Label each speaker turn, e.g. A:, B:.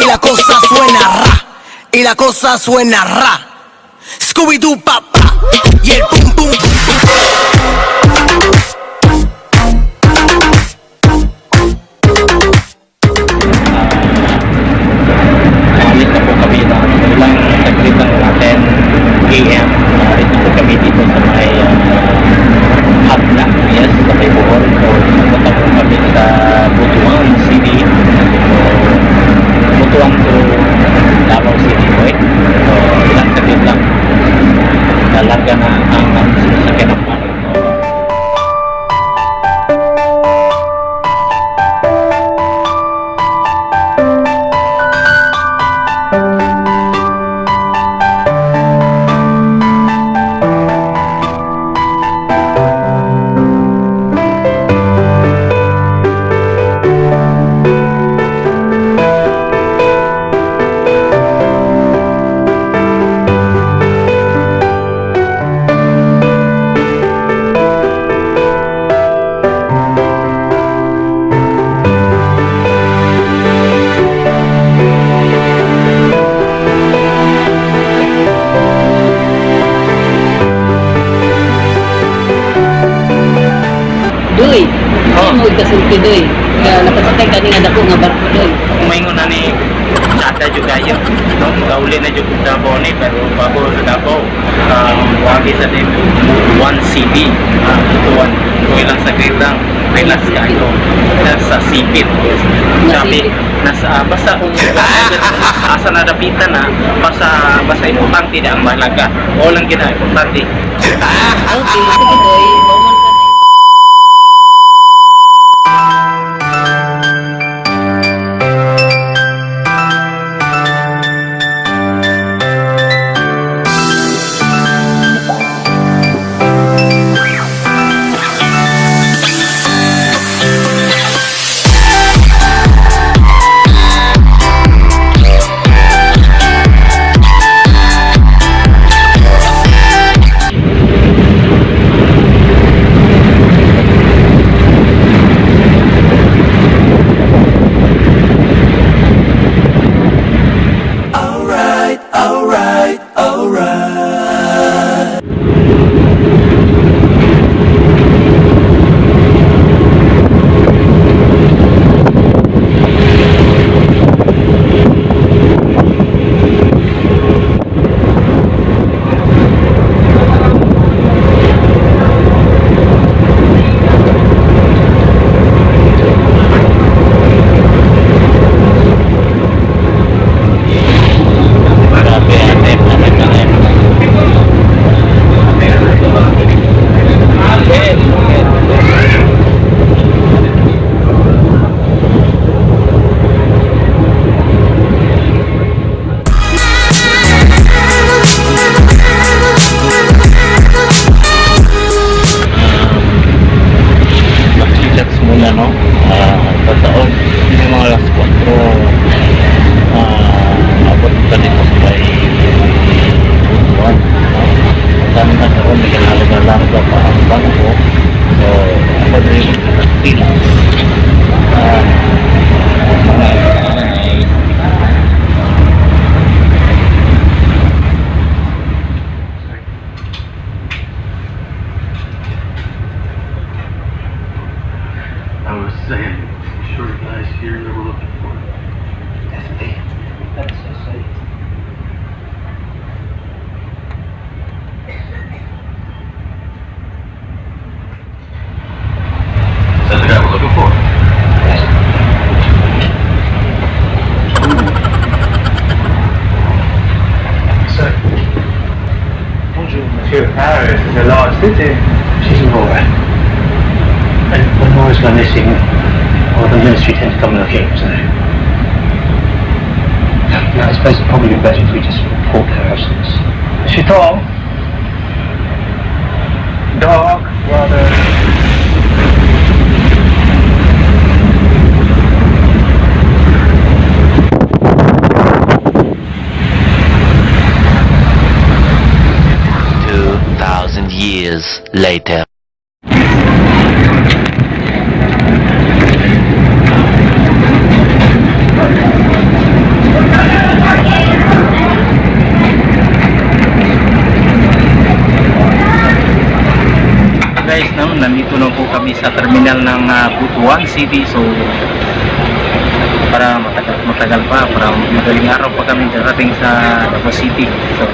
A: Y la cosa suena ra. Y la cosa suena ra. Scooby-Doo papá. Y el pum pum pum pum.
B: Aalis na po kami ng ilang saglit lang, mga 10 a.m. Aalis na po kami dito sa may Habla, yes, sa may Bohol. So, pupunta po kami sa Butuan City. So, Butuan to Davao City, okay? So, ilang saglit lang. Lalarga na ang sinasakyan ng pare. So,
C: Doy,
B: Oh.
C: oh. Mo kasulti, doy. Nga nakasakay kani nga dako nga barko, doy.
B: Kumaingon na ni Chata jud kayo. No, gauli na jud kog Davao ni, pero bago sa Davao, wagi sa din Butuan City. Butuan. So ilang saglit lang, relax kayo. Nasa sipit. Sabi, nasa basta kung asa na dapitan na, basta basta importante na ang mahalaga. O lang gina importante.
C: Okay, sige, doy. Bauman ka na.
A: Alright, alright, alright.
B: Grabe, ate, ate, ate. Ate, ate. Mag-relax muna, no? Totoo, yung mga alas 4, abot ka dito sa may Butuan. No? Sana na karon may kalarga-larga pa ang bangko. So, ako na rin relax. Mga guys.
D: I was saying, sure guys here that we're looking for.
B: That's so sweet.
D: Is that the guy we're looking for? Sir.
B: Bonjour,
D: Monsieur, Paris is a large city.
E: She's Laura. And when Laura's gone missing, well, the ministry tend to come looking, so. Now, I suppose it'd probably be better if we just report her absence.
D: Is she tall? Dark, rather.
F: 2,000 years later.
B: Nandito na po kami sa terminal ng Butuan City. So, para matagal, matagal pa, para madaling araw pa kami darating sa Davao City. So,